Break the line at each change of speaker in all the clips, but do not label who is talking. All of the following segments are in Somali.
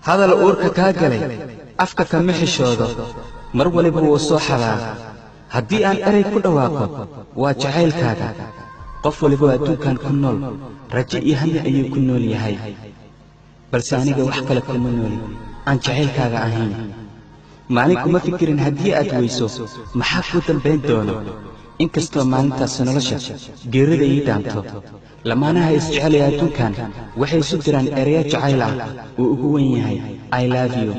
Hadal uurka kaa galay afka kama xishoodo, mar waliba wuu soo xadaa. Haddii aan erey ku dhawaaqo, waa jacaylkaaga. Qof waliba adduunkan ku nool rajo iyo hami ayuu ku nool yahay, balse aniga wax kale kuma nooli aan jacaylkaaga ahayn. Maalin kuma fikirin haddii aad weyso maxaa kuu dambayn doono, inkastoo maalintaas nolosha geerida ii dhaanto. Lamaanaha isjecelaya adduunkan waxay isu diraan ereyo jacayl ah uu ugu weyn yahay "I love you",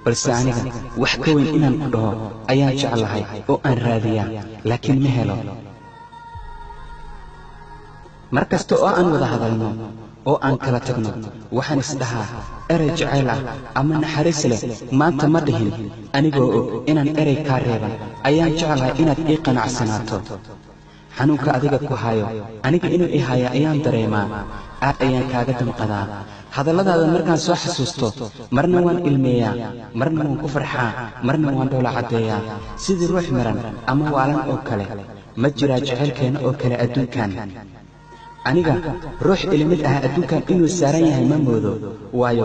balse aniga wax ka weyn inaan ku dhaho ayaan jeclahay oo aan raadiyaa, laakiin ma helo. Mar kasta oo aan wada hadalno oo aan kala tagno, waxaan isdhahaa erey jacayl ah ama naxariis leh maanta ma dhihin. Anigoo og inaan erey kaa reeban ayaan jeclahay inaad ii qanacsanaato. Xanuunka adiga ku hayo aniga inuu i haya ayaan dareemaa, aad ayaan kaaga damqadaa. Hadalladaada markaan soo xasuusto, marna waan ilmeeyaa, marna waan ku farxaa, marna waan dhoola caddeeyaa sidii ruux miran ama waalan oo kale. Ma jiraa jacaylkeenna oo kale adduunkan? Aniga ruux ilimid ah adduunkan inuu saaran yahay ma moodo, waayo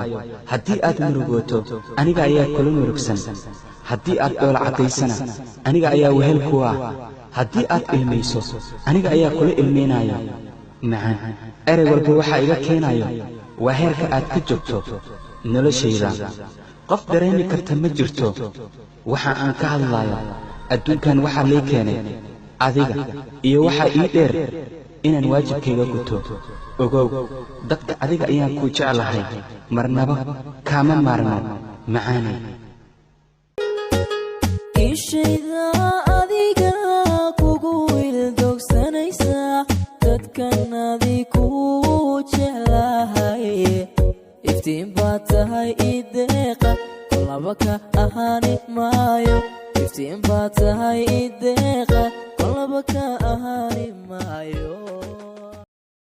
haddii aad murugooto aniga ayaa kula murugsan, haddii aad dhoola caddaysana aniga ayaa wehel ku ah, haddii aad ilmayso aniga ayaa kula ilmaynayo. Macaan, erey walba waxaa iga keenayo waa heerka aad ka joogto noloshayda. Qof dareemi karta ma jirto waxa aan ka hadlayo. Adduunkan waxaa lii keenay adiga iyo waxaa ii dheer inaan waajibkayga guto. Ogow dadka adiga ayaan kuu jeclahay, marnaba kaama maarmo, macaanay.
Ishayda adiga kugu wildogsanaysa, dadkan adi ku jeclahay. Iftiin baad tahay ideeqa, kolaba ka ahaani maayo. Iftiin baad tahay ideeqa, kolaba ka